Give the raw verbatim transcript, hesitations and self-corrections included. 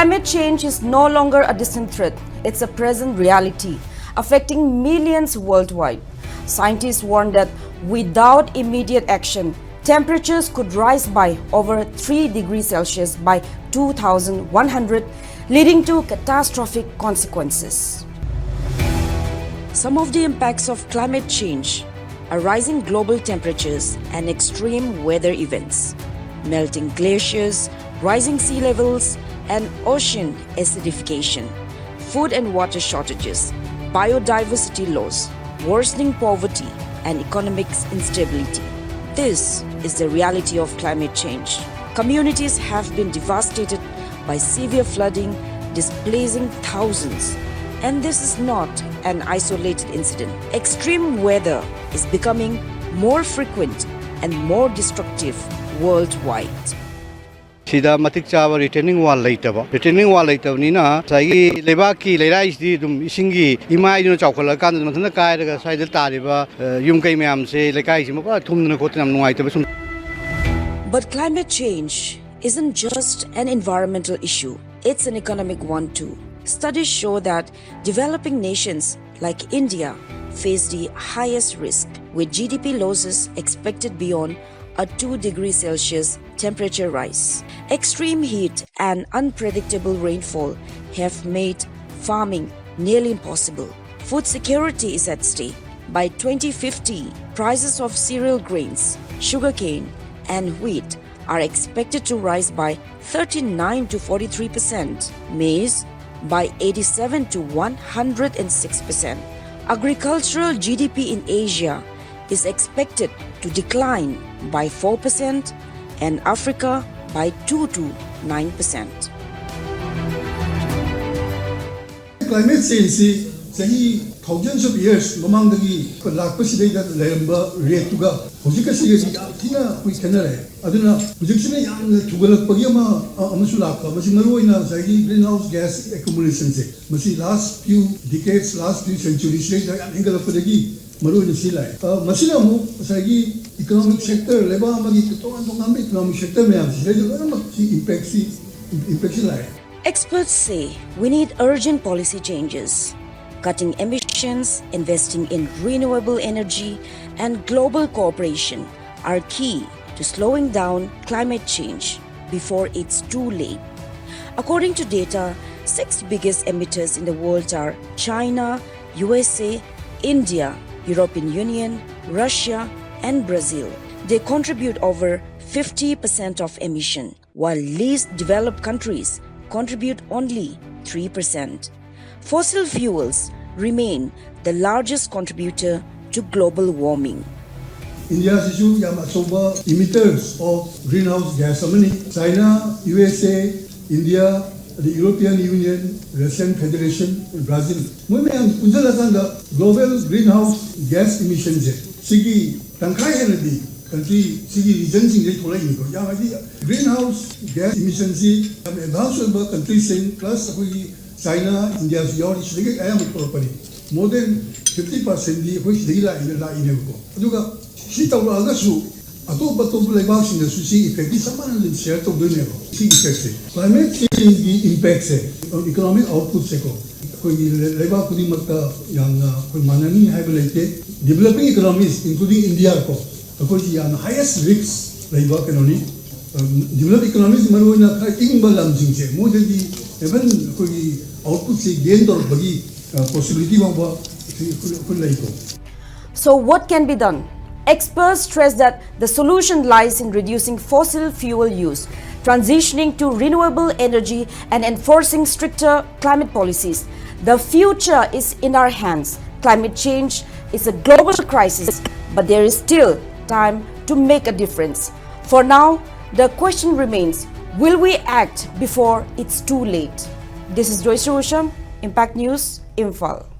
Climate change is no longer a distant threat, it's a present reality, affecting millions worldwide. Scientists warn that without immediate action, temperatures could rise by over three degrees Celsius by two thousand one hundred, leading to catastrophic consequences. Some of the impacts of climate change are rising global temperatures and extreme weather events, melting glaciers, rising sea levels, and ocean acidification, food and water shortages, biodiversity loss, worsening poverty, and economic instability. This is the reality of climate change. Communities have been devastated by severe flooding, displacing thousands. And this is not an isolated incident. Extreme weather is becoming more frequent and more destructive worldwide. ꯁꯤꯗ ꯃꯇꯤꯛ ꯆꯥꯕ retaining ꯋꯥꯜ ꯂꯩꯇꯕ, retaining ꯋꯥꯜ ꯂꯩꯇꯕꯅꯤꯅ ꯉꯁꯥꯏꯒꯤ ꯂꯩꯕꯥꯛꯀꯤ ꯂꯩꯔꯥꯏꯁꯤꯗꯤ ꯑꯗꯨꯝ ꯏꯁꯤꯡꯒꯤ ꯏꯃꯥꯏꯗꯨꯅ ꯆꯥꯎꯈꯠꯂꯀꯥꯟꯗ ꯃꯊꯟꯇ ꯀꯥꯏꯔꯒ ꯁ꯭ꯋꯥꯏꯗ ꯇꯥꯔꯤꯕ ꯌꯨꯝ ꯀꯩ ꯃꯌꯥꯝꯁꯦ, ꯂꯩꯀꯥꯏꯁꯤ ꯃꯄꯨꯔꯥ ꯊꯨꯝꯗꯅ ꯈꯣꯠꯇꯅ ꯌꯥꯝ ꯅꯨꯡꯉꯥꯏꯇꯕ ꯁꯨꯝ But climate change isn't just an environmental issue, it's an economic one too. Studies show that developing nations like India face the highest risk, with G D P losses expected beyond a two degrees Celsius temperature rise. Extreme heat and unpredictable rainfall have made farming nearly impossible. Food security is at stake. By twenty fifty, prices of cereal grains, sugarcane, and wheat are expected to rise by thirty-nine to forty-three percent, maize by eighty-seven to one hundred six percent. Agricultural G D P in Asia is expected to decline by four percent and Africa by two to nine percent. Climate changeꯁꯤ ꯆꯍꯤ thousands of years ꯃꯃꯥꯡꯗꯒꯤ ꯂꯥꯛꯄꯁꯤꯗꯩꯗ ꯂꯩꯔꯝꯕ rateꯇꯨꯒ ꯍꯧꯖꯤꯛꯀꯁꯤꯒꯗꯤ ꯌꯥꯝ ꯊꯤꯅ ꯑꯩꯈꯣꯏ ꯈꯦꯠꯅꯔꯦ꯫ ꯑꯗꯨꯅ ꯍꯧꯖꯤꯛꯁꯤꯅ ꯌꯥꯝꯅ ꯊꯨꯒꯠꯂꯛꯄꯒꯤ ꯑꯃ ꯑꯃꯁꯨ ꯂꯥꯛꯄ, ꯃꯁꯤ ꯃꯔꯨꯑꯣꯏꯅ ꯉꯁꯥꯏꯒꯤ greenhouse gas accumulationꯁꯦ ꯃꯁꯤ last few decades, last few centuryꯁꯤꯗꯩꯗ ꯌꯥꯝ ꯍꯦꯟꯒꯠꯂꯛꯄꯗꯒꯤ ꯃꯔꯨꯑꯣꯏꯅ ꯁꯤ ꯂꯥꯛꯑꯦ꯫ ꯃꯁꯤꯅ ꯑꯃꯨꯛ ꯉꯁꯥꯏꯒꯤ economic sector, ꯂꯩꯕꯥꯛ ꯑꯃꯒꯤ ꯇꯣꯉꯥꯟ ꯇꯣꯉꯥꯟꯕ economic sector ꯃꯌꯥꯝꯁꯤꯗꯩꯗ ꯂꯣꯏꯅꯃꯛ ꯁꯤ impactꯁꯤ impactꯁꯤ ꯂꯥꯛꯑꯦ꯫ Experts say we need urgent policy changes. Cutting emissions, investing in renewable energy, and global cooperation are key to slowing down climate change before it's too late. According to data, six biggest emitters in the world are China, U S A, India, European Union, Russia, and Brazil. They contribute over fifty percent of emission, while least developed countries contribute only three percent. Fossil fuels remain the largest contributor to global warming. ꯏꯟꯗꯤꯌꯥꯁꯤꯁꯨ ꯌꯥꯝ ꯑꯆꯧꯕ emitters of greenhouse gas ꯑꯃꯅꯤ꯫ China, U S ꯑꯦ, India, ꯑꯗꯩ European union, Russian federation, Brazil, ꯃꯣꯏ ꯃꯌꯥꯝ ꯄꯨꯟꯁꯤꯜꯂꯀꯥꯟꯗ global greenhouse gas emissionꯁꯦ ꯁꯤꯒꯤ ꯇꯪꯈꯥꯏ ꯍꯦꯟꯅꯗꯤ country ꯁꯤꯒꯤ regionꯁꯤꯡꯗꯩ ꯊꯣꯛꯂꯛꯏꯅꯤꯀꯣ꯫ ꯌꯥꯝ ꯍꯥꯏꯗꯤ greenhouse gas emissionꯁꯤ ꯌꯥꯝ advance ꯑꯣꯏꯕ countryꯁꯤꯡ plus ꯑꯩꯈꯣꯏꯒꯤ ꯆꯥꯏꯅꯥ, ꯏꯟꯗꯤꯌꯥꯁꯨ ꯌꯥꯎꯔꯤ, ꯁꯤꯗꯒꯤ ꯑꯌꯥꯝꯕ ꯊꯣꯛꯂꯛꯄꯅꯤ꯫ More than fifty percentꯗꯤ ꯑꯩꯈꯣꯏ ꯁꯤꯗꯒꯤ ꯂꯥꯛꯏꯅ ꯂꯥꯛꯏꯅꯦꯕꯀꯣ꯫ ꯑꯗꯨꯒ ꯁꯤ ꯇꯧꯔꯛꯑꯒꯁꯨ ꯑꯇꯣꯞ ꯑꯇꯣꯞꯄ ꯂꯩꯕꯥꯛꯁꯤꯡꯗꯁꯨ ꯁꯤ effectꯁꯤ ꯆꯞ ꯃꯥꯟꯅꯅ share ꯇꯧꯗꯣꯏꯅꯦꯕ꯫ ꯁꯤ effectꯁꯦ, climate changeꯒꯤ impactꯁꯦ economic outputꯁꯦꯀꯣ, ꯑꯩꯈꯣꯏꯒꯤ ꯂꯩ- ꯂꯩꯕꯥꯛ ꯈꯨꯗꯤꯡꯃꯛꯇ ꯌꯥꯝꯅ ꯑꯩꯈꯣꯏ ꯃꯥꯟꯅꯅꯤ ꯍꯥꯏꯕ ꯂꯩꯇꯦ꯫ Developing economies including India ꯀꯣ, ꯑꯩꯈꯣꯏꯁꯤ ꯌꯥꯝꯅ highest risk ꯂꯩꯕ ꯀꯩꯅꯣꯅꯤ꯫ Developed economies ꯃꯔꯨꯑꯣꯏꯅ ꯈꯔ ꯏꯪꯕ ꯂꯝꯁꯤꯡꯁꯦ, ꯃꯣꯏꯗꯗꯤ even ꯑꯩꯈꯣꯏꯒꯤ outputꯁꯦ gain ꯇꯧꯔꯛꯄꯒꯤ possibility ꯐꯥꯎꯕ ꯑꯩꯈꯣꯏ ꯑꯩꯈꯣꯏ ꯂꯩꯀꯣ꯫ So, what can be done? Experts stress that the solution lies in reducing fossil fuel use, transitioning to renewable energy, and enforcing stricter climate policies. The future is in our hands. Climate change is a global crisis, but there is still time to make a difference. For now, the question remains, will we act before it's too late? This is Joyce Rosham, Impact News, Imphal.